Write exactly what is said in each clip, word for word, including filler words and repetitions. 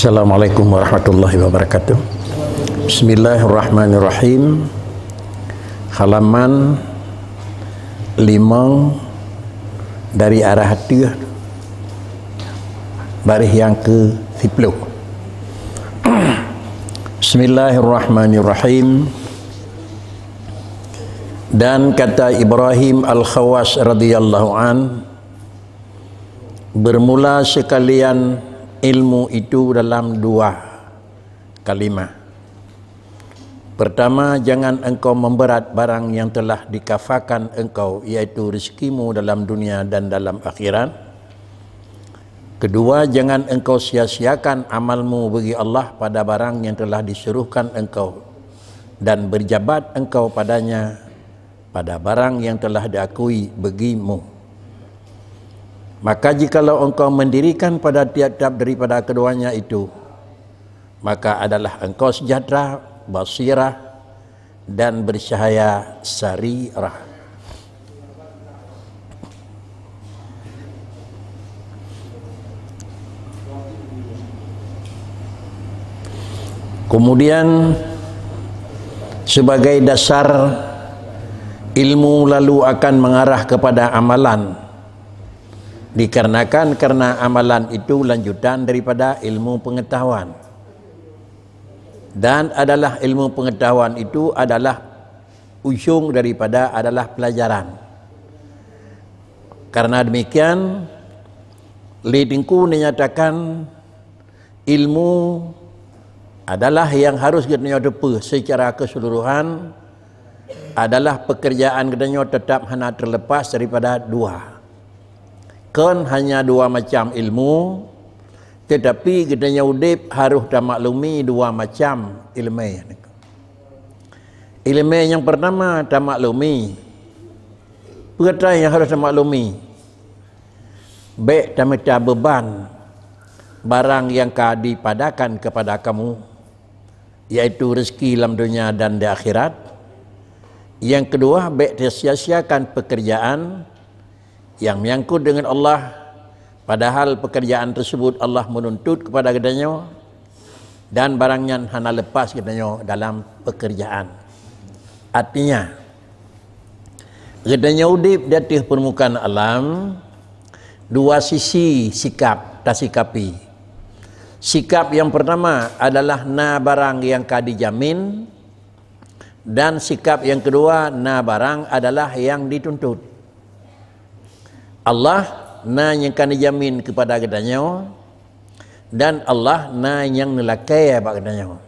Assalamualaikum warahmatullahi wabarakatuh. Bismillahirrahmanirrahim. Halaman limong dari arah ateueh, baris nyang ke siploh. Bismillahirrahmanirrahim. Dan kata Ibrahim Al-Khawas radhiyallahu an, bermula sekalian ilmu itu dalam dua kalimah. Pertama, jangan engkau memberat barang yang telah dikafakan engkau, yaitu rezekimu dalam dunia dan dalam akhirat. Kedua, jangan engkau sia-siakan amalmu bagi Allah pada barang yang telah disuruhkan engkau, dan berjabat engkau padanya pada barang yang telah diakui bagimu. Maka jikalau engkau mendirikan pada tiap-tiap daripada keduanya itu, maka adalah engkau sejahtera, basirah, dan bercahaya sarirah. Kemudian, sebagai dasar, ilmu lalu akan mengarah kepada amalan. Dikarenakan, karena amalan itu lanjutan daripada ilmu pengetahuan. Dan adalah ilmu pengetahuan itu adalah ujung daripada adalah pelajaran. Karena demikian, lé Teungku menyatakan ilmu adalah yang harus geutanyoe teupeu secara keseluruhan adalah pekerjaan geutanyoe tetap hana terlepas daripada dua. Kon hanya dua macam ilmu, tetapi geutanyoe udeb harus tamaklumi dua macam ileumèe. Ileumèe nyang pertama tamaklumi. Peue nyang harus tamaklumi? Bèk tamita beuban barang nyang ka dipadakan kepada kamu, yaitu rezeki lam dunia dan di akhirat. Nyang kedua, bèk tasia-siakan pekerjaan nyang menyangkut dengan Allah, padahal pekerjaan tersebut Allah menuntut kepada geutanyoe, dan barang nyan hana lepas geutanyoe dalam pekerjaan. Artinya, geutanyoe udeb di ateueh permukaan alam, dua sisi sikap tasikapi. Sikap yang pertama adalah na barang yang ka dijamin, dan sikap yang kedua na barang adalah yang dituntut. Allah na nyang ka neujamin kepada geutanyoe, dan Allah na nyang neulakèe bak geutanyoe.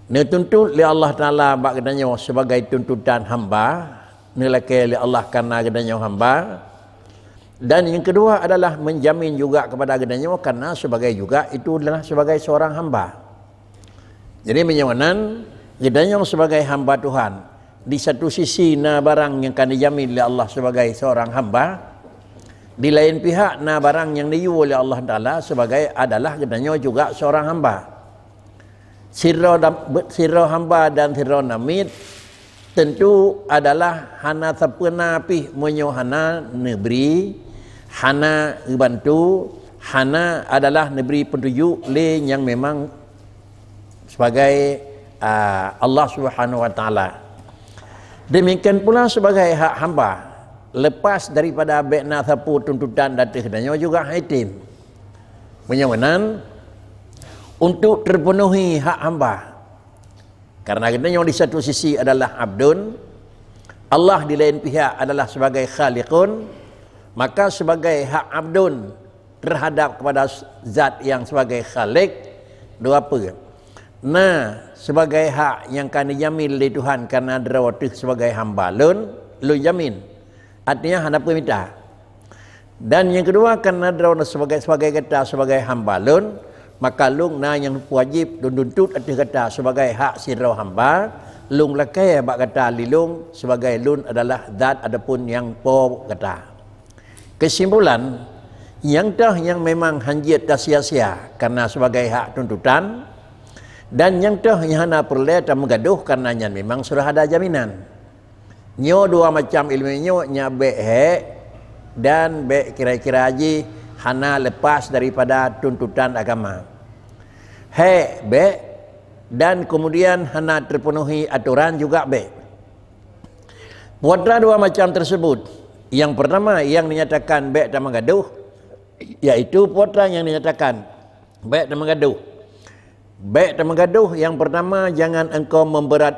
Neutuntut lé Allah Taala bak geutanyoe sebagai tuntutan hamba, neulakèe lé Allah karena geutanyoe hamba, dan yang kedua adalah menjamin juga kepada geutanyoe karena sebagai juga itu adalah sebagai seorang hamba. Jadi, meunyoe nan, geutanyoe sebagai hamba Tuhan, di satu sisi na barang nyang ka dijamin lé Allah sebagai seorang hamba, di lain pihak na barang nyang diyue lé Allah Taala sebagai adalah geutanyoe juga seorang hamba. Sidroe dam-, be-, sidroe hamba dan sidroe namiet tentu adalah hana sapeue na pih meunyoe hana neubri, hana geubantu, hana adalah neubri peutunjuk lé nyang memang sebagai, a, Allah Subhanahu wa Taala. Demikian pula sebagai hak hamba, lepas daripada bèk na sapeue tuntutan di ateueh geutanyoe juga hana item. Meunyoe meunan, untuk terpenuhi hak hamba, karena geutanyoe di satu sisi adalah abdun, Allah di lain pihak adalah sebagai khaliqun, maka sebagai hak abdun terhadap kepada zat yang sebagai khaliq, dua apa? Na sebagai hak nyang ka neujamin lé Tuhan karena droe teuh sebagai hamba lôn, lôn jamin. Artinya hana peue mita. Dan nyang keudua, karena droeneuh sebagai, sebagai gata sebagai hamba lôn, maka lôn na nyang wajéb lôn tuntut ateueh gata sebagai hak sidroe hamba, lôn lakée bak gata lilong sebagai lôn adalah zat ataupun nyang po gata. Keusimpulan, nyang toh nyang memang hanjeuet tasia-sia karena sebagai hak tuntutan, dan nyang toh nyang hana peureulée tameugadoh karena nyan memang sudah ada jaminan. Nyoe dua macam ileumé nyoe nyak bék hék dan bék kira-kira jih hana leupas daripada tuntutan agama. Hek bèk, dan kemudian hana terpenuhi aturan juga bèk. Putra dua macam tersebut. Yang pertama yang dinyatakan bèk tameugadoh, yaitu putra yang dinyatakan bèk tameugadoh. Bèk tameugadoh yang pertama, jangan engkau memberat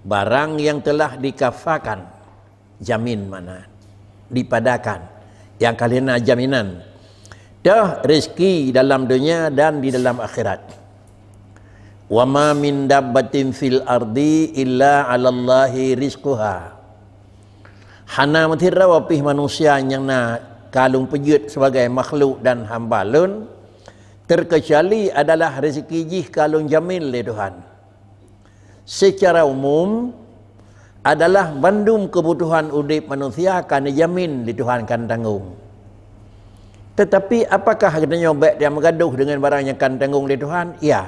barang yang telah dikafakan. Jamin makna dipadakan, nyang ka lheueh na jaminan teuh rezeki dalam dunia dan di dalam akhirat. "Wa ma min dabbatin fil ardi illa 'alallahi rizquha." Hana meusidroe pih manusia nyang na ka lôn peujeuet sebagai makhluk dan hamba lôn, terkecuali adalah rezeki jih ka lôn jamin lé Tuhan. Secara umum, adalah bandum keubutuhan udeb manusia ka neujamin lé Tuhan, ka neutanggong. Teutapi apakah geutanyoe bèk tameugadoh deungon barang nyang ka neutanggong lé Tuhan? Ya.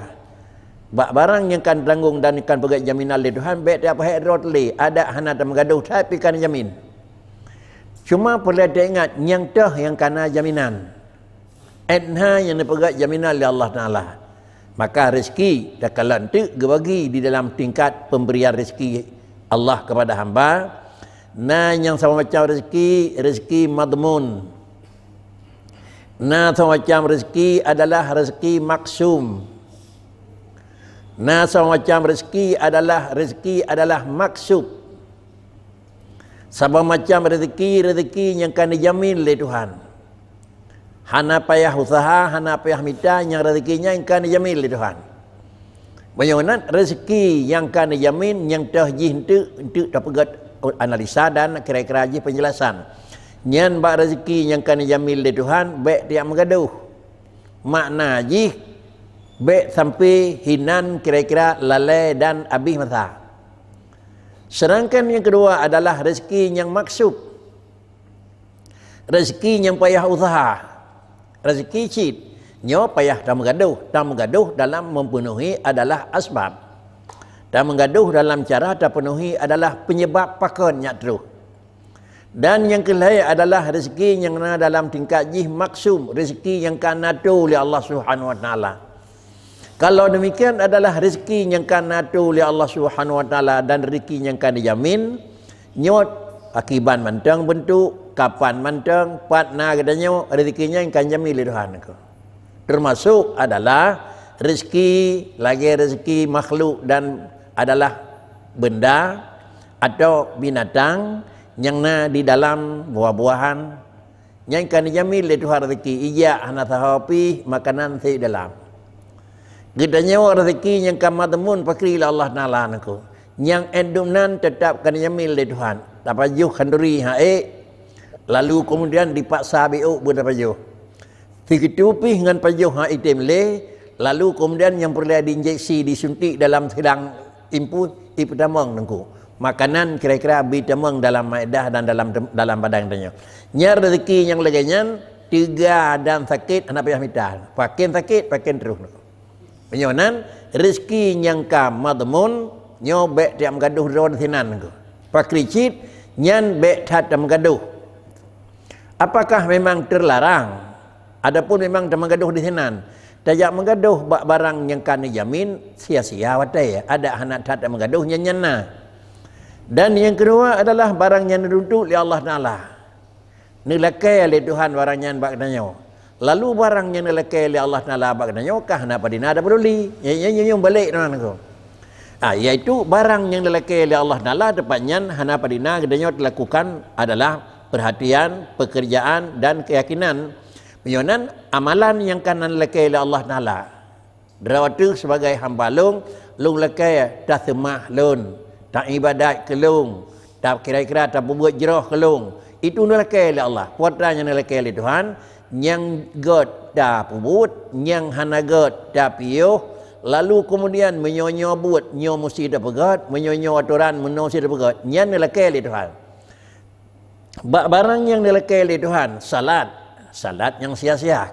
Bak barang nyang ka neutanggong dan ka neupeugét jaminan lé Tuhan, bèk tapeuhek droe lé, adak hana tameugadoh that pih ka neujamin. Cuma peureulée taingat nyang teuh nyang ka na jaminan. Ét na nyang neupeugét jaminan lé Allah Taala. Maka rezeki takalon teuk geubagi di dalam tingkat pemberian rezeki Allah kepada hamba. Na nyang saboh macam rezeki, rezeki madmun. Na saboh macam rezeki adalah rezeki maksum. Na saboh macam rezeki adalah rezeki adalah maksub. Saboh macam rezeki, rezeki nyang ka neujamin lé Tuhan. Hana payah useuha, hana payah mita, nyang rezeki nyan ka neujamin lé Tuhan. Meunyoe nan rezeki nyang ka neujamin, nyang teuh jih enteuk, enteuk tapeugét analisa dan kira-kira jih penjelasan. Nyan bak rezeki nyang ka neujamin lé Tuhan, bèk tameugadoh. Makna jih, bèk sampai hinan kira-kira lalai dan abéh masa. Sedangkan nyang keudua adalah rezeki nyang maksub. Rezeki nyang payah useuha. Rezeki cit, nyoe payah tameugadoh. Tameugadoh dalam memenuhi adalah asbab. Tameugadoh dalam cara tapenuhi adalah penyebab pakon nyak troh. Dan nyang keulhèe adalah rezeki nyang na dalam tingkat jih maksum, rezeki nyang ka neuato lé Allah Subhanahu Wa Taala. Kalau demikian adalah rezeki nyang ka neuato lé Allah Subhanahu Wa Taala dan rezeki nyang ka dijamin, nyoe akiban mantong beuntuk, kapan mantong, pat na geutanyoe, rezeki nyan ka jamin lé Tuhan. Termasuk adalah rezeki, lagèe rezeki makhluk dan adalah benda atau binatang nyang na di dalam buah-buahan, nyang ka neujamin lé Tuhan rezeki, ijak hana sahoe pih makanan sép dalam. Geutanyoe rezeki nyang ka madmun pakri lé Allah Taala nangku. Nyang ék dum nan teutap ka neujamin lé Tuhan. Tapajoh khanduri ha ék, lalu kemudian dipaksa biôk beutapajoh. Sigitu pih ngon pajoh ha item lé, lalu kemudian nyang peureulée diinjeksi, disuntik dalam silang impus, ipeutamong nangku. Makanan kira-kira bi tamong dalam maedah dan dalam tem-, dalam badan tanyoe. Nyan rezeki nyang lagée nyan, teuga dan sakét hana payah mita. Pakén sakét, pakén troh nangku. Meunyoe nan, rezeki nyang ka madmun, nyoe bék tameugadoh droe sinan nangku. Pakri cit, nyan bék that tameugadoh. Apakah memang terlarang? Adapun memang tameugadoh di sinan, tajak meugadoh bak barang nyang ka neujamin, sia-sia watée, adak hana that tameugadoh nyan, nyan na. Dan nyang keudua adalah barang nyang neutuntut lé Allah Taala. Neulakée lé Tuhan barang nyan bak geutanyoe. Lalu barang nyang neulakée lé Allah Taala bak geutanyoe ka hana padina tapeuduli. Nyan, nyan, nyan, nyan balek teuma nangku. Ah, yaitu barang nyang dilakée lé Allah Taala, teumpat nyan hana padina geutanyoe teulakukan adalah perhatian, pekerjaan, dan keyakinan. Meunyoe nan amalan nyang ka na lakée lé Allah Taala. Droe teuh sibagai hamba Lôn, Lôn lakée taseumah Lôn, taibadat keu Lôn, ta-, kira-kira tapeubuet jroh keu Lôn. Itu neulakée lé Allah. Peue atra nyang neulakée lé Tuhan, nyang gét tapeubuet, nyang hana gét tapiôh, lalu keumudian meunyoe nyoe buet, nyoe musti tapeugét, meunyoe nyoe atoran, meunoe musti tapeugét. Nyan neulakée lé Tuhan. Bak barang nyang neulakée lé Tuhan, salat, salat nyang sia-sia.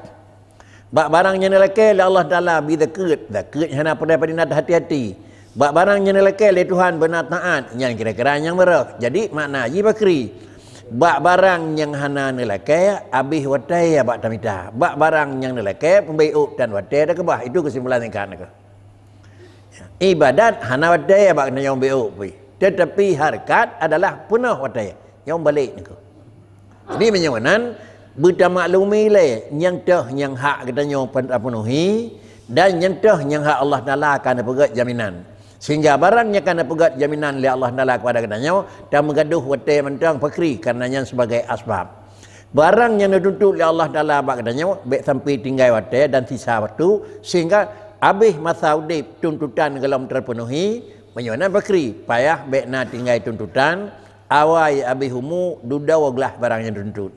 Bak barang nyang neulakée lé Allah Taala, bi zakeuet, zakeuet hana peureulée padina hati-hati. Bak barang nyang neulakée lé Tuhan beuna taát, nyan kira-kira nyang beureh. Jadi, makna jih pakri. Bak barang nyang hana neulakée, abéh watée bak tamita. Bak barang nyang neulakée, peubayeue tan watée takeubah. Itu keusimpulan singkat nyoe. Ibadat hana watée bak geutanyoe bayeue pih. Tetapi hareukat adalah peunoh watée. Nyoe balék nyoe. Jadi meunyoe nan, beutamaklumi lé nyang toh nyang hak geutanyoe tapeunuhi dan nyang toh nyang hak Allah Taala ka neupeugét jaminan. Sehingga barang nyang ka neupeugét jaminan lé Allah Taala kepada geutanyoe, tameugadôh watée mantong pakri, karena nyan sebagai asbab. Barang nyang neutuntut lé Allah Taala bak geutanyoe, bék sampai tinggai watée dan sisa waktu, sehingga abéh masa udeb tuntutan golom terpenuhi, meunyoe nan pakri, payah bék na tinggai tuntutan, awai abéh umu dudoe glah barang nyang neutuntut.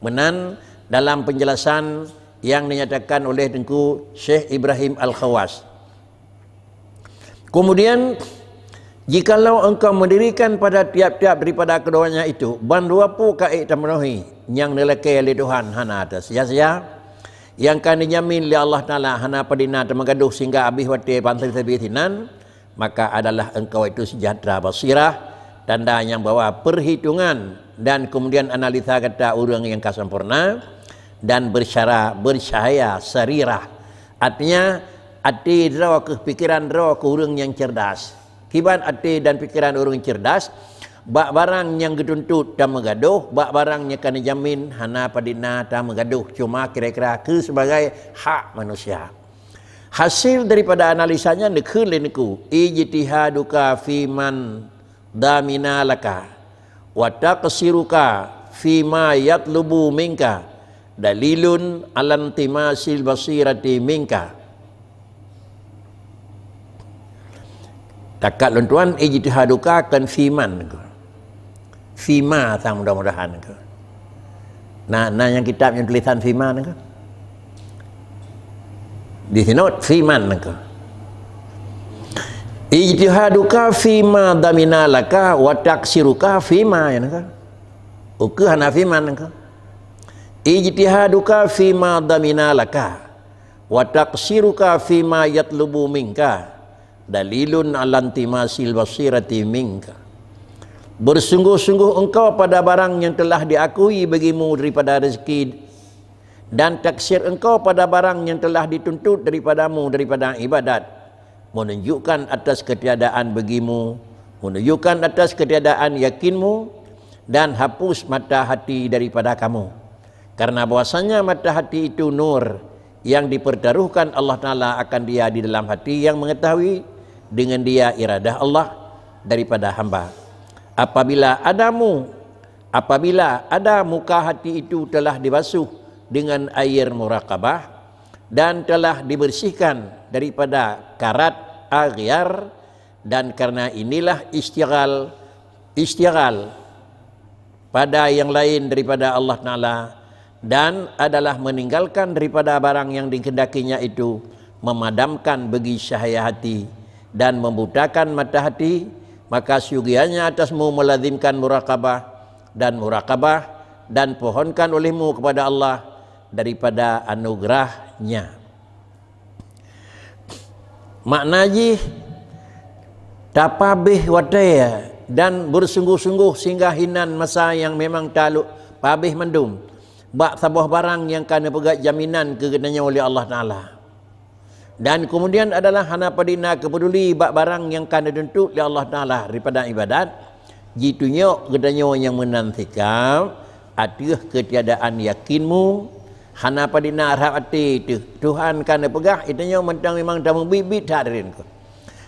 Meunan dalam penjelasan yang dinyatakan oleh Teungku Syekh Ibrahim Al-Khawas. Kemudian, jikalau engkau mendirikan pada tiap-tiap daripada keduanya itu bandua peue ka ék tameunuhi nyang neulakée lé Tuhan hana teusia-sia, nyang ka neujamin lé Allah Taala hana padina tameugadôh sehingga abéh watée pantai sabé sinan, maka adalah engkau itu sejahtera basirah, tanda nyang bahwa perhitungan dan kemudian analisa gata ureuëng nyang ka sempurna dan bersyara, bercahaya sarirah. Artinya, até droe keuh, pikiran droe keuh ureuëng nyang cerdas. Kiban até dan pikiran ureuëng cerdas, bak barang nyang geutuntut tameugadôh, bak barang nyang ka neujamin hana padina tameugadôh, cuma kira-kira keu sebagai hak manusia. Hasil daripada analisanya neukheun lé Teungku, ijtihaduka fi ma damina laka, wa taqsiruka fi ma yatlubu minka, dalilun ala iltimasil basirati minka. Takat lôn tuan, ijtihaduka kon fi ma. Fi ma sang mudah-mudahan ke. Nah, nah nyang kitab nyang tulisan fi ma ke. Di sinoe fi ma ke. Ijtihaduka fi ma damina laka wa taqsiruka fi ma, ya ke. Ukeue hana fi ma ke. Ijtihaduka fi ma damina laka wa taqsiruka fi ma yatlubu minka dalilun ala iltimasil basirati minka. Bersungguh-sungguh engkau pada barang yang telah diakui bagimu daripada rezeki, dan taksir engkau pada barang yang telah dituntut daripadamu daripada ibadat, menunjukkan atas ketiadaan bagimu, menunjukkan atas ketiadaan yakinmu, dan hapus mata hati daripada kamu. Karena bahwasanya mata hati itu nur yang dipertaruhkan Allah Taala akan dia di dalam hati yang mengetahui dengan dia iradah Allah daripada hamba. Apabila ada mu, apabila ada muka hati itu telah dibasuh dengan air muraqabah dan telah dibersihkan daripada karat aghyar, dan karena inilah istighal, istighal pada yang lain daripada Allah Taala, dan adalah meninggalkan daripada barang yang dikehendakinya itu, memadamkan bagi cahaya hati dan membutakan mata hati, maka seugianya atasmu melazimkan muraqabah, dan muraqabah, dan pohonkan olehmu kepada Allah daripada anugerah-Nya. Makna jih, tapabeh watée dan bersungguh-sungguh sehingga hinan masa yang memang taluk pabeh mandum bak saboh barang nyang ka neupeugét jaminan keu geutanyoe lé Allah Taala. Dan kemudian adalah hana padina keupeuduli bak barang nyang ka neutuntut lé Allah Taala daripada ibadat, jitunyok geutanyoe nyang meunan sikab ateueh keutiadaan yakinmu, hana padina rhab até teuh. Tuhan ka neupeugah, geutanyoe mantong memang tameubiet-biet that, hadirin ku.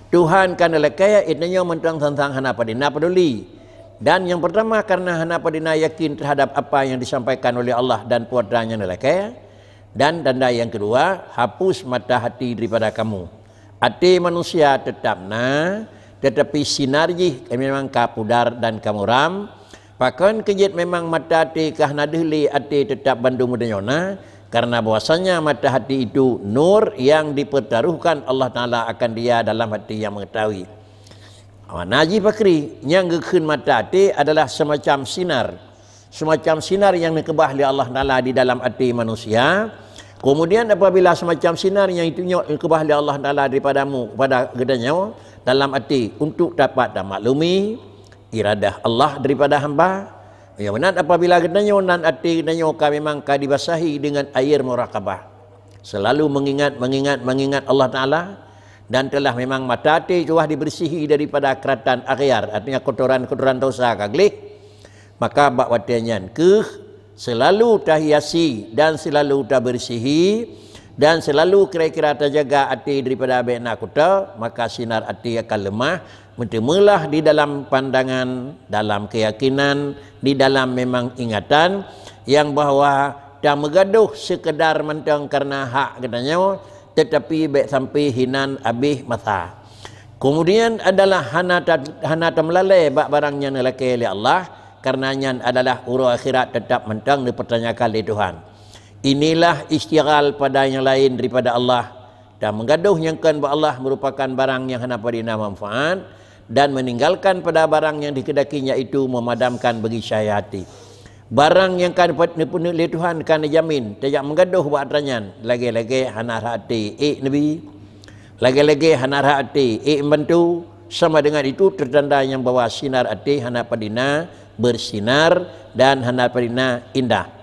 Tuhan ka neulakée, geutanyoe mantong sang-sang hana padina peuduli. Dan nyang pertama, karena hana padina yakin terhadap apa yang disampaikan oleh Allah dan Putra nyang neulakée. Dan tanda yang kedua, hapus mata hati daripada kamu. Até manusia tetap na, tetapi sinar jih memang ka pudar dan ka muram. Pakon keu jeuet memang mata até ka hana deuh lé, até tetap bandum geutanyoe na, karena bahwasanya mata hati itu nur yang dipertaruhkan Allah Taala akan dia dalam hati yang mengetahui. Makna jih pakri, nyang geukheun mata até adalah semacam sinar. Semacam sinar nyang neukeubah lé Allah Taala di dalam até manusia. Kemudian apabila semacam sinar nyang itu nyoe neukeubah lé Allah Taala daripadamu kepada geutanyoe dalam até untuk dapat tamaklumi iradah Allah daripada hamba, Ya, meunan apabila geutanyoe nan até geutanyoe ka memang ka dibasahi dengan air muraqabah. Selalu mengingat, mengingat, mengingat Allah Taala dan telah memang mata até telah dibersihi daripada keuratan aghyar, artinya kotoran-kotoran dosa ka gleh. Maka bak watée nyan keuh selalu tahiasi dan selalu tabersihi dan selalu kira-kira tajaga até daripada bék na kuta, maka sinar até akan lemah, meuteumeulah di dalam pandangan, dalam keyakinan, di dalam memang ingatan, yang bahwa tameugadoh sekedar mantong karena hak geutanyoe, tetapi bék sampai hinan abéh masa. Kemudian adalah hana ta-, hana tameulalée bak barang nyang neulakée lé Allah, karena nyan adalah uroe akhirat tetap mantong dipertanyakan lé Tuhan. Inilah istighal pada yang lain daripada Allah, dan meugadoh nyang kon bak Allah merupakan barang nyang hana padina manfaat, dan meninggalkan pada barang nyang dikehendaki, yaitu memadamkan bagi cahya hati. Barang nyang ka neupe-, neupeuneuk lé Tuhan ka neujamin, tajak meugadoh bak atra nyan, lagée-lagée hana rhah até ék neubi, lagée-lagée hana rhah até ék membantu, sama dengan itu tertanda nyang bahwa sinar até hana padina bersinar dan hana padina indah.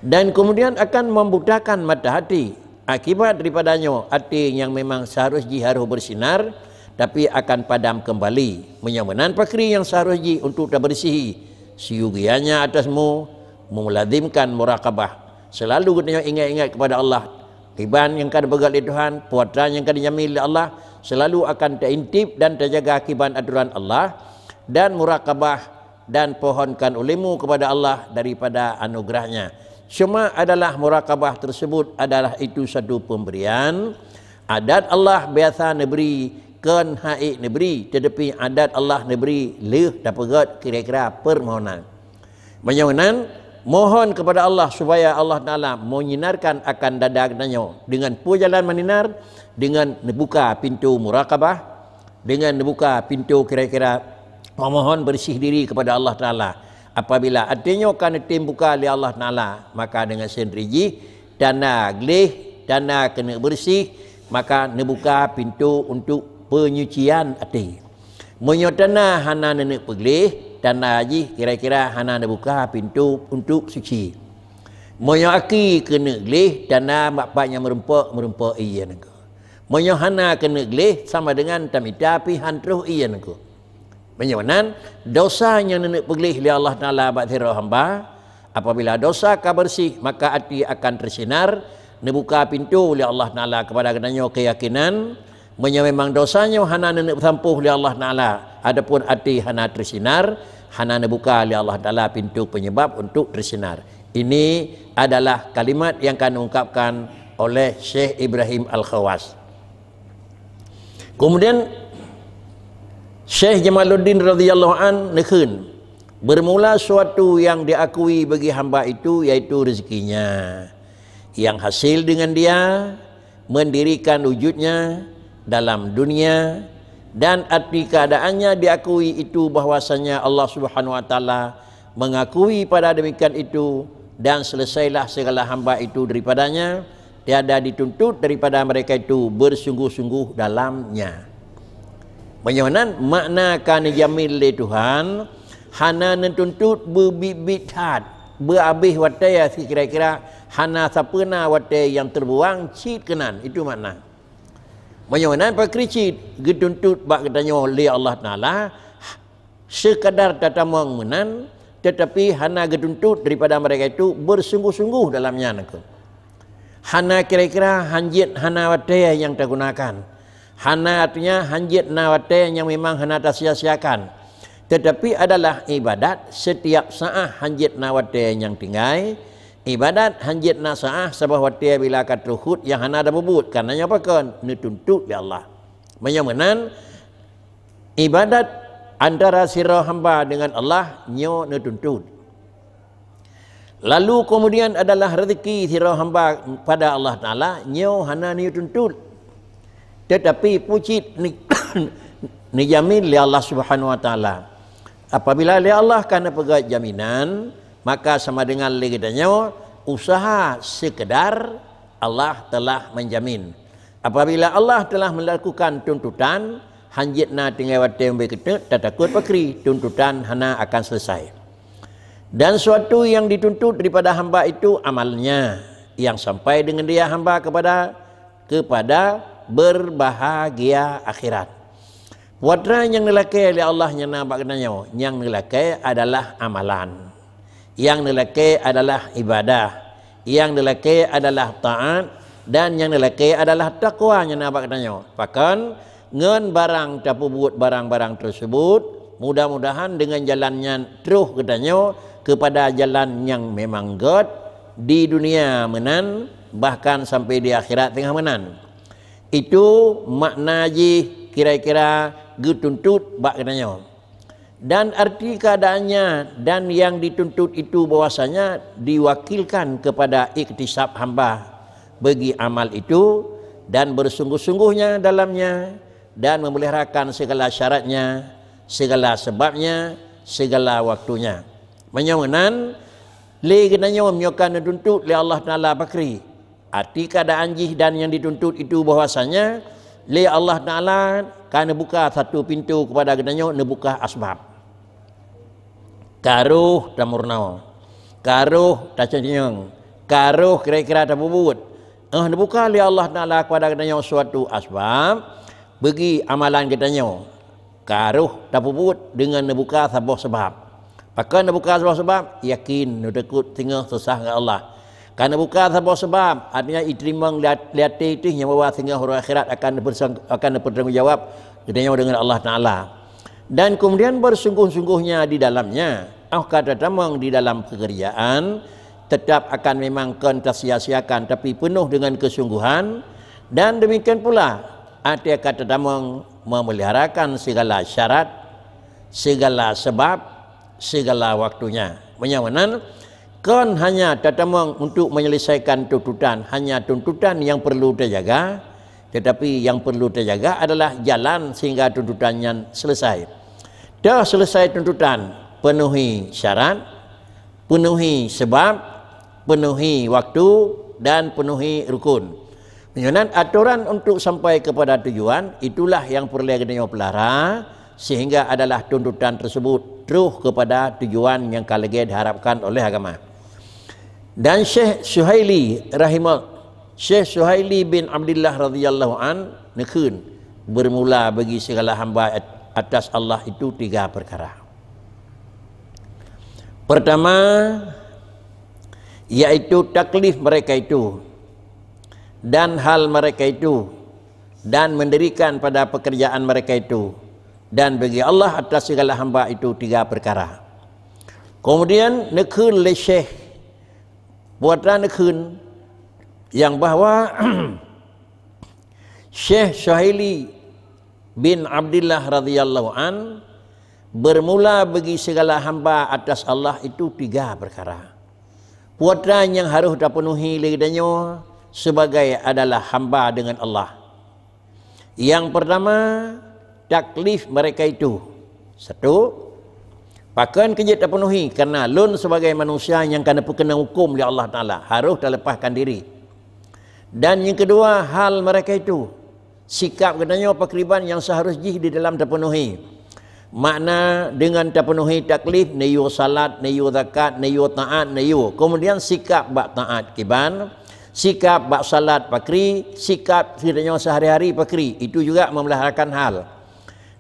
Dan kemudian akan membutakan mata hati. Akibat daripada nyoe, até nyang memang seharus jih harôh bersinar, tapi akan padam kembali. Meunyoe meunan pakri nyang seharus jih untuk tabersihi, siyugianya atas mu, meulazimkan muraqabah. Selalu geutanyoe ingat-ingat kepada Allah. Iban nyang ka dipeugah lé Tuhan, puasa nyang ka dijamin lé Allah, selalu akan taintip dan tajaga akibat aturan Allah, dan muraqabah dan pohonkan ulému kepada Allah daripada anugerah-Nya. Cuma adalah muraqabah tersebut adalah itu satu pemberian. Adat Allah biasa neubri, kon hana ék neubri, tetapi adat Allah neubri lheueh tapeugét kira-kira permohonan. Meunyoe nan, mohon kepada Allah supaya Allah Taala menyinarkan akan dada geutanyoe. Dengan peue jalan meusinar? Dengan neubuka pintu muraqabah, dengan neubuka pintu kira-kira memohon bersih diri kepada Allah Taala. Apabila até nyoe ka neutem buka lé Allah Taala, maka dengan sendiri jih tanda gleh, tanda keuneuk bersih, maka neubuka pintu untuk penyucian até. Meunyoe tanda hana neuneuk peugleh, tanda jih kira-kira hana neubuka pintu untuk suci. Meunyoe aki keuneuk gleh, tanda bak pat nyang meurumpok-meurumpok ie nangko. Meunyoe hana keuneuk gleh, sama dengan tamita pih han troh ie nangko. Meunyoe nan, dosa nyang neuneuk peugleh lé Allah Taala bak sidroe hamba, apabila dosa ka bersih, maka até akan teusinar, neubuka pintu lé Allah Taala kepada geutanyoe keuyakinan. Meunyoe memang dosa nyoe hana neuneuk peusampôh lé Allah Taala, ataupun até hana teusinar, hana neubuka lé Allah Taala pintu penyebab untuk teusinar. Ini adalah kalimat yang ka neuungkapkan oleh Syekh Ibrahim Al-Khawas. Kemudian, Syekh Jamaluddin radhiyallahu an neukheun, bermula suatu yang diakui bagi hamba itu, yaitu rezekinya, yang hasil dengan dia mendirikan wujudnya dalam dunia, dan arti keadaannya diakui itu bahwasanya Allah Subhanahu wa Taala mengakui pada demikian itu, dan selesailah segala hamba itu daripadanya, tiada dituntut daripada mereka itu bersungguh-sungguh dalamnya. Meunyoe nan makna ka neujamin lé Tuhan, hana neutuntut beubiet-biet that, beuabéh watée sikira-kira, hana sapeue na watée nyang teubuang cit keunan, itu makna. Meunyoe nan pakri cit geutuntut bak geutanyoe lé Allah Taala, sekadar tatamong meunan, tetapi hana geutuntut daripada mereka itu bersungguh-sungguh dalam nyan aku. Hana kira-kira hanjeuet hana watée nyang tagunakan. Hana, artinya, hanjeuet na watée nyang memang hana tasia-siakan. Tetapi adalah ibadat setiap saah hanjeuet na watée nyang tinggai. Ibadat hanjeuet na saah saboh watée bila ka trôh hut nyang hana tapubuet, karena nyoe pakon neutuntut lé Allah. Meunyoe meunan, ibadat antara sidroe hamba dengan Allah nyoe neutuntut. Lalu kemudian adalah rezeki sidroe hamba pada Allah Taala nyoe hana neutuntut. Tetapi pucit ni-, neujamin lé Allah Subhanahu wa Taala. Apabila lé Allah ka neupeugét jaminan, maka sama dengan lé geutanyoe usaha sekedar Allah telah menjamin. Apabila Allah telah melakukan tuntutan, hanjeuet na tinggai watée meubeukeuteuk, tatakot pakri, tuntutan hana akan selesai. Dan suatu yang dituntut daripada hamba itu amalnya, yang sampai dengan dia hamba kepada, kepada berbahagia akhirat. Peue atra nyang neulakée lé Allah nyang na bak geutanyoe, nyang neulakée adalah amalan. Nyang neulakée adalah ibadah. Nyang neulakée adalah taát, dan nyang neulakée adalah takwa nyang na bak geutanyoe. Pakon? Ngon barang tapeubuet barang-barang tersebut, mudah-mudahan dengan jalan nyan troh geutanyoe kepada jalan nyang memang gét di dunia meunan, bahkan sampai di akhirat teungoh meunan. Itu makna jih kira-kira geutuntot bak geutanyoe. Dan arti keadaannya dan yang dituntut itu bahwasanya diwakilkan kepada iktisab hamba bagi amal itu dan bersungguh-sungguhnya dalamnya dan memeliharakan segala syaratnya, segala sebabnya, segala waktunya. Meunyoe meunan, lé geutanyoe meunyoe ka neutuntut lé Allah Taala pakri, arti keadaan jih dan yang dituntut itu bahwasanya lé Allah Taala ka neubuka satu pintu kepada geutanyoe, neubuka asbab. Ka roh tameurunoe, ka roh taceunyeueng, ka roh kira-kira tapeubuet. Eh, neubuka lé Allah Taala kepada geutanyoe suatu asbab bagi amalan geutanyoe. Ka roh tapeubuet deungon neubuka saboh sabab. Pakon neubuka saboh sabab? Yakin, neuteukot singoh susah ngon Allah. Ka neubuka saboh sabab, artinya iteurimong lé at-, lé até teuh nyang bahwa singoh uroe akhirat akan neupeusang-, akan neupeutanggung jawab geutanyoe deungon Allah Taala. Dan kemudian bersungguh-sungguhnya di dalamnya, oh ka tatamong di dalam pekerjaan, tetap akan memang kon tasia-siakan, tapi penuh dengan kesungguhan, dan demikian pula até ka tatamong memeliharakan segala syarat, segala sebab, segala waktunya. Meunyoe meunan, kon hanya tatamong untuk menyelesaikan tuntutan, hanya tuntutan yang perlu tajaga, tetapi yang perlu tajaga adalah jalan sehingga tuntutan nyan selesai. Dah selesai tuntutan, penuhi syarat, penuhi sebab, penuhi waktu, dan penuhi rukun. Meunyoe nan atoran untuk sampai kepada tujuan, itulah yang peureulée geutanyoe peulara, sehingga adalah tuntutan tersebut troh kepada tujuan nyang ka lagée diharapkan oleh agama. Dan Syekh Suhaili rahimah-, Syekh Suhaili bin Abdullah radhiyallahu an neukheun, bermula bagi segala hamba at-, atas Allah itu tiga perkara. Pertama, yaitu taklif mereka itu, dan hal mereka itu, dan mendirikan pada pekerjaan mereka itu, dan bagi Allah atas segala hamba itu tiga perkara. Kemudian neukheun lé Syekh, peue atra neukheun, nyang bahwa Syekh Suhaili bin Abdullah radhiyallahu an, bermula bagi segala hamba atas Allah itu tiga perkara. Peue atra nyang harôh tapenuhi lé geutanyoe sebagai adalah hamba deungon Allah. Yang pertama, taklif mereka itu. Satu, pakon keu jeuet tapenuhi, karena lôn sebagai manusia nyang ka neupeukeunong huköm lé Allah Taala, harôh talepaskan diri. Dan yang kedua, hal mereka itu. Sikap geutanyoe pakriban nyang seharus jih di dalam tapenuhi. Makna deungon tapenuhi taklif, neuyue salat, neuyue zakat, neuyue taát, neuyue. Kemudian sikap bak taát kiban, sikap bak salat pakri, sikap geutanyoe sehari-hari pakri. Itu juga memeliharakan hal.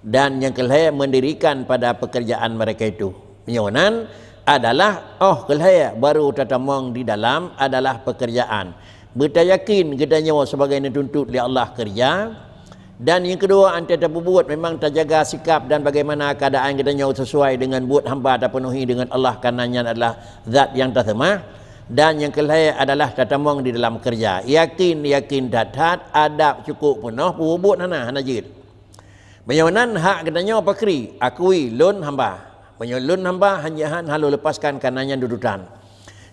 Dan nyang keulhée mendirikan pada pekerjaan mereka itu. Meunyoe nan adalah óh keulhée baru tatamong di dalam adalah pekerjaan. Beutayakin geutanyoe sebagai neutuntut lé Allah keureuja. Dan nyang keudua, antai tapeubuet memang tajaga sikap dan bagaimana keuadaan geutanyoe sesuai deungon buet hamba tapenuhi deungon Allah, karena nyan adalah zat nyang taseumah. Dan nyang keulhée adalah tatamong di dalam keureuja. Yakin, yakin that-that, adab cukup peunoh, peubuet hana, hana jeuet. Meunyoe nan hak geutanyoe pakri, akui lôn hamba. Meunyoe lôn hamba, hana han halo lepaskan, karena nyan dudutan.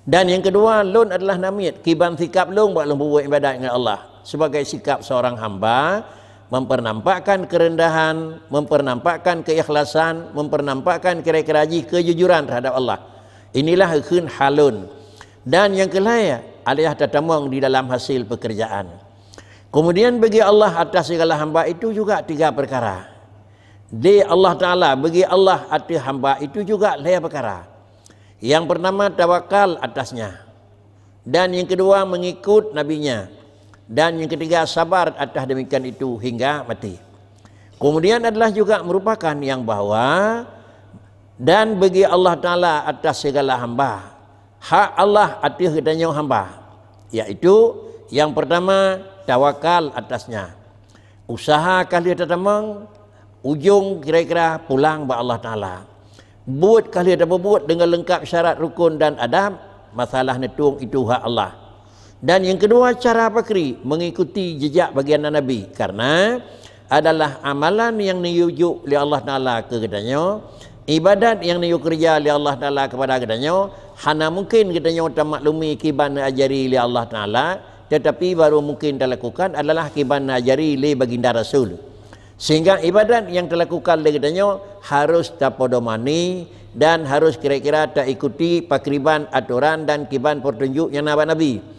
Dan nyang keudua, lôn adalah namiet kiban sikap lôn bak lôn peubuet ibadat ngon Allah. Sebagai sikap seorang hamba, mempernampakkan kerendahan, mempernampakkan keikhlasan, mempernampakkan kira-kira jih kejujuran terhadap Allah. Inilah geukheun hal lôn. Dan nyang keulhée adalah tatamong di dalam hasil pekerjaan. Kemudian bagi Allah atas segala hamba itu juga tiga perkara. Di Allah Taala bagi Allah ateueh hamba itu juga lhée perkara. Yang pertama, tawakal atasnya. Dan yang kedua, mengikut nabinya. Dan yang ketiga, sabar atas demikian itu hingga mati. Kemudian adalah juga merupakan yang bahwa dan bagi Allah Taala atas segala hamba. Hak Allah ateueh geutanyoe hamba, yaitu yang pertama, tawakal atasnya. Usaha ka lheueh tatamong, ujong kira-kira pulang bak Allah Taala. Buet ka lheueh tapeubuet deungon leungkap syarat rukun dan adab, masalah neutueng itu hak Allah. Dan yang kedua, cara pakri mengikuti jejak baginda Nabi, karena adalah amalan nyang neuyue jok lé Allah Taala keu geutanyoe, ibadat nyang neuyue keureuja lé Allah Taala keupada geutanyoe, hana mungken geutanyoe tamaklumi kiban neuajari lé Allah Taala, tetapi baru mungken talakukan adalah kiban neuajari lé baginda Rasul. Sehingga ibadat nyang talakukan lé geutanyoe harus tapedomani dan harus kira-kira taikuti pakriban atoran dan kiban peutunjuk nyang na bak Nabi.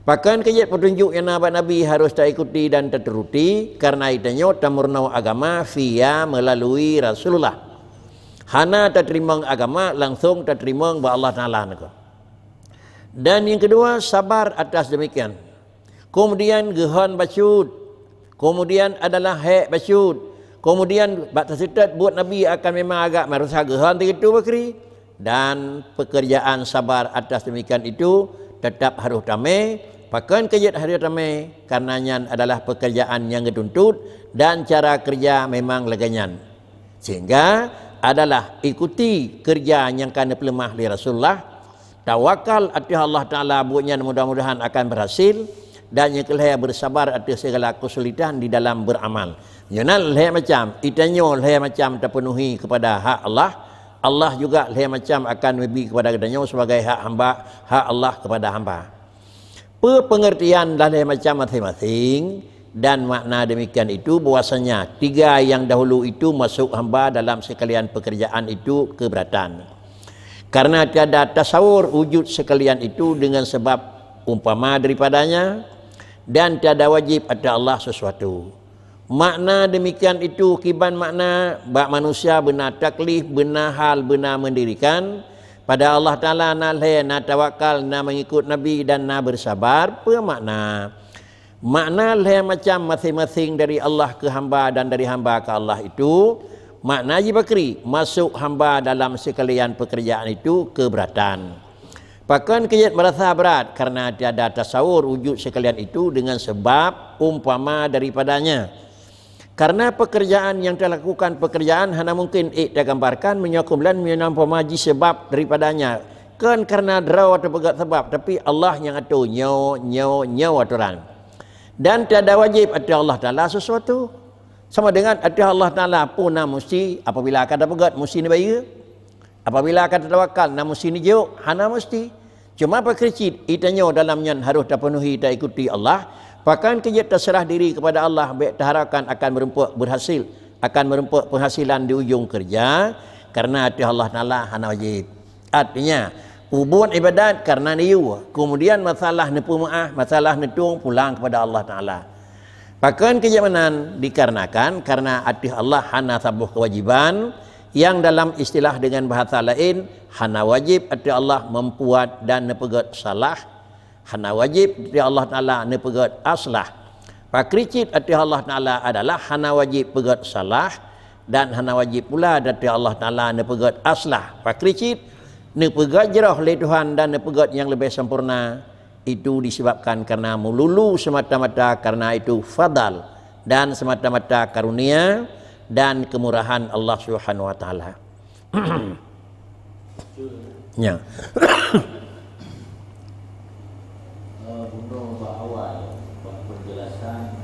Pakon keu jeuet peutunjuk nyang na bak Nabi harôh taikuti dan taturuti, kareuna geutanyoe tameurunoe agama via meulalu Rasulullah. Hana tateurimong agama langsong tateurimong bak Allah Taala nangko. Dan nyang keudua, sabar atas demikian. Keumudian geuhon bacut. Keumudian adalah hék bacut. Keumudian bak taseutôt buet Nabi akan memang agak marasa geuhon teuh itu bakri. Dan pekerjaan sabar atas demikian itu tetap harôh tamé, pakon keu jeuet harôh tamé, karena nyan adalah pekerjaan nyang geutuntut dan cara kerja memang lagée nyan. Sehingga adalah ikuti kerja nyang ka neupeuleumah lé Rasulullah, tawakal ateueh Allah Taala, buet nyan mudah-mudahan akan berhasil, dan nyang keulhée bersabar ateueh segala kesulitan di dalam beramal. Nyoe na lhée macam, geutanyoe lhée macam tapeunuhi kepada hak Allah, Allah juga lhée macam akan neubi kepada geutanyoe sebagai hak hamba, hak Allah kepada hamba. Peue pengertian lhée macam masing-masing dan makna demikian itu bahwasanya tiga yang dahulu itu masuk hamba dalam sekalian pekerjaan itu keberatan. Karena tiada tasawur wujud sekalian itu dengan sebab umpama daripadanya, dan tiada wajib atas Allah sesuatu. Makna demikian itu kiban makna bak manusia beuna taklif, beuna hal, beuna mendirikan. Pada Allah Taala na lhée, na tawakal, na mengikut Nabi, dan na bersabar. Peue makna? Makna lhée macam masing-masing dari Allah ke hamba dan dari hamba ke Allah itu, makna jibakri masuk hamba dalam sekalian pekerjaan itu keberatan. Pakon keu jeuet merasa berat, karena tiada tasawur wujud sekalian itu dengan sebab umpama daripadanya. Karena pekerjaan yang talakukan pekerjaan hana mungkin ék tagambarkan meunyoe keumudian meunyoe umpama jih sebab daripadanya. Kon karena droe tapeugét sebab, tapi Allah nyang atur nyoe, nyoe, nyoe atoran. Dan tiada wajib ateueh Allah Taala sesuatu. Sama dengan ateueh Allah Taala pun na musti, apabila ka tapeugét musti neubayeue. Apabila ka tatawakal na musti neujok, hana musti. Cuma pakri cit, geutanyoe dalam nyan harôh tapeunuhi taikuti Allah, pakon keu jeuet taseurah diri kepada Allah bék taharapkan akan meurumpok berhasil, akan meurumpok penghasilan di ujong keureuja, karena ateueh Allah Taala hana wajib. Artinya, peubuet ibadat karena neuyue, keumudian masalah neupeumeuáh, masalah neutueng pulang kepada Allah Taala. Pakon keu jeuet meunan? Dikarenakan karena ateueh Allah hana saboh keuwajéban, nyang dalam istilah dengan bahasa laén, hana wajéb ateueh Allah meubuet dan neupeugét salah, hana wajéb ateueh Allah Taala neupeugét aslah. Pakri cit ateueh Allah Taala adalah hana wajéb peugét salah dan hana wajéb pula ateueh Allah Taala neupeugét aslah. Pakri cit neupeugét jroh lé Tuhan dan neupeugét nyang leubeh sempurna. Itu disebabkan karena melulu semata-mata karena itu fadal dan semata-mata karunia dan kemurahan Allah Subhanahu wa Taala. Ya. Eh, bunoe bak awai, bak penjelasan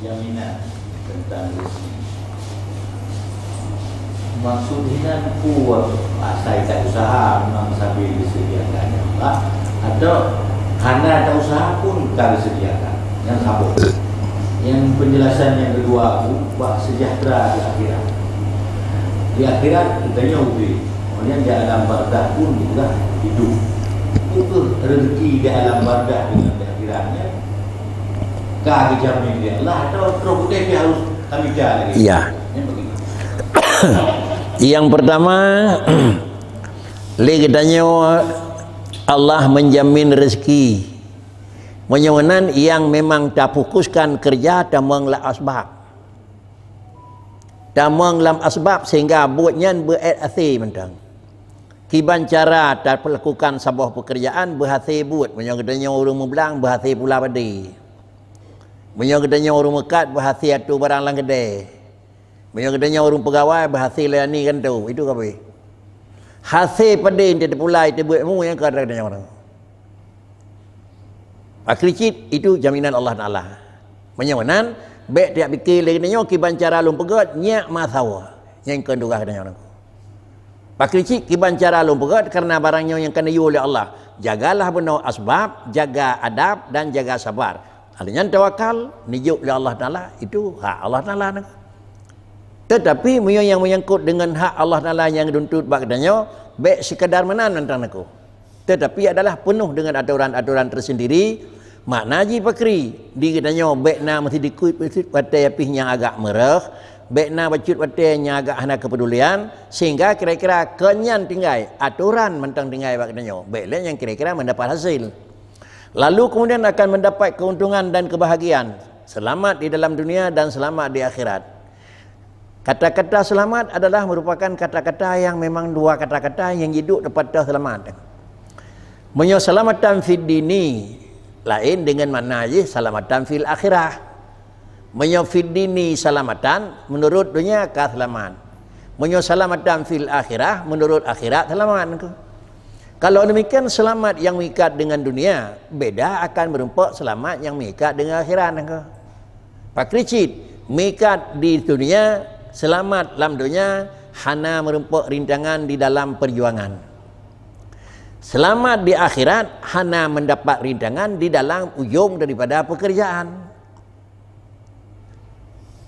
jaminan tentang rezeki. Maksud hinan peue asai tak usaha memang sambil disediakan Allah, atau hana tak usaha pun ka disediakan. Yang sambung. Yang penjelasan yang kedua tu, bak sejahtera di akhirat. Di akhirat, kita nyoe ubé. Kemudian di alam barzakh pun juga hidup. Itu rezeki di alam barzakh dengan di akhiratnya. Ka dijamin di Allah atau terus dia harus kami lagi. Iya. Yang bagaimana? Yang pertama, Lé geutanyoe Allah menjamin rezeki. Meunyoe nan nyang memang tafokuskan keureuja tamong lam asbab. Tamong lam asbab sehingga buet nyan beuet hasé mantong. Kiban cara talakukan saboh pekerjaan beuhasé buet. Meunyoe geutanyoe ureuëng meublang, beuhasé pula padé. Meunyoe geutanyoe ureuëng meukat, beuhasé atoe barang lam keudè. Meunyoe geutanyoe ureuëng peugawai, beuhasé layani kantô. Itu ka habéh. Hasé padé teupeulai teubuet mu nyang ka geutanyoe. Pakri cit, itu jaminan Allah Taala. Meunyoe nan, bék tiap pikir lé geutanyoe kiban cara lôn peugét nyak masawa. Nyang keu tugaih geutanyoe. Pakri cit kiban cara lôn peugét karena barang nyoe nyang ka neuyue lé Allah. Jagalah bunoe asbab, jaga adab dan jaga sabar. Hal nyan tawakal, neujok lé Allah Taala, itu hak Allah Taala. Tetapi meunyoe nyang menyangkut dengan hak Allah Taala nyang geutuntut bak geutanyoe, bék sekadar meunan mantong neuku. Tetapi adalah penuh dengan aturan-aturan tersendiri, makna jih pakri. Di geutanyoe bék na meusidikut-sidikut watée pih nyang agak meureuh, bék na bacut watée nyang agak hana keupedulian, sehingga kira-kira keu nyan tinggai, aturan mantong tinggai bak geutanyoe. Bék lé nyang kira-kira mendapat hasil. Lalu kemudian akan mendapat keuntungan dan kebahagiaan, selamat di dalam dunia dan selamat di akhirat. Kata-kata selamat adalah merupakan kata-kata yang memang dua kata-kata yang jiduk tepat selamat. Meunyoe salamatan fid dini, laén dengan makna jih salamatan fil akhirah. Meunyoe fid dini salamatan, menurut dunia ka selamat. Meunyoe salamatan fil akhirah, menurut akhirat selamat. Kalau demikian, selamat yang mengikat dengan dunia beda akan merumpok selamat yang mengikat dengan akhirat. Pakri cit, mikat di dunia, selamat lam dunia, hana meureumpok rintangan di dalam perjuangan. Selamat di akhirat, hana mendapat rintangan di dalam ujong daripada pekerjaan.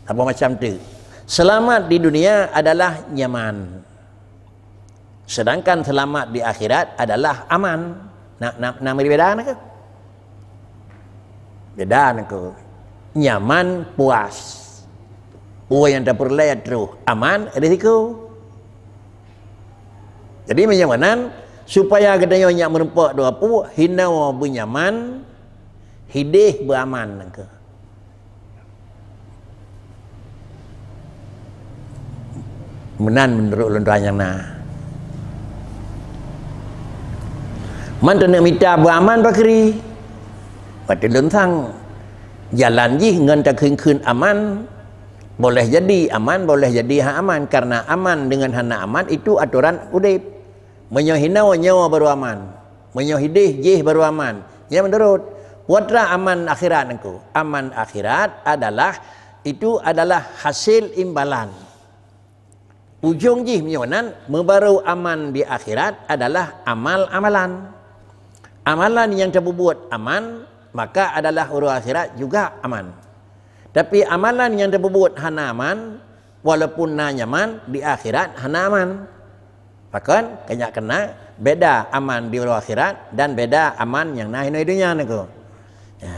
Apa macam tu? Selamat di dunia adalah nyaman. Sedangkan selamat di akhirat adalah aman. Nak, nak, nak beda na ke? Beda na ke? Nyaman, puas. Ureuëng nyang tapeureulée troh aman, risiko. Jadi meunyoe meunan, supaya geutanyoe nyak meureumpok dua pu, hinoe beunyaman, hideh beuaman na ke. Meunan meunurot lôn tuan nyang na. Man teuneuk mita beuaman pakri. Watée lôn sang jalan jih ngon takheun-kheun aman, boleh jadi aman, boleh jadi hana aman. Karena aman dengan hana aman itu aturan udeb. Meunyoe hinoe nyoe baru aman. Meunyoe hideh jih baru aman. Nyan meunurot. Putra aman akhirat nangku. Aman akhirat adalah, itu adalah hasil imbalan. Ujong jih meunyoe nan, meubarô aman di akhirat adalah amal-amalan. Amalan nyang tapeubuet aman, maka adalah uroe akhirat juga aman. Tapi amalan nyang tapeubuet hana aman, walaupun na nyaman, di akhirat hana aman. Pakon? Keu nyak keunan beda aman di uroe akhirat dan beda aman nyang na hinoe donya nangku. Ya.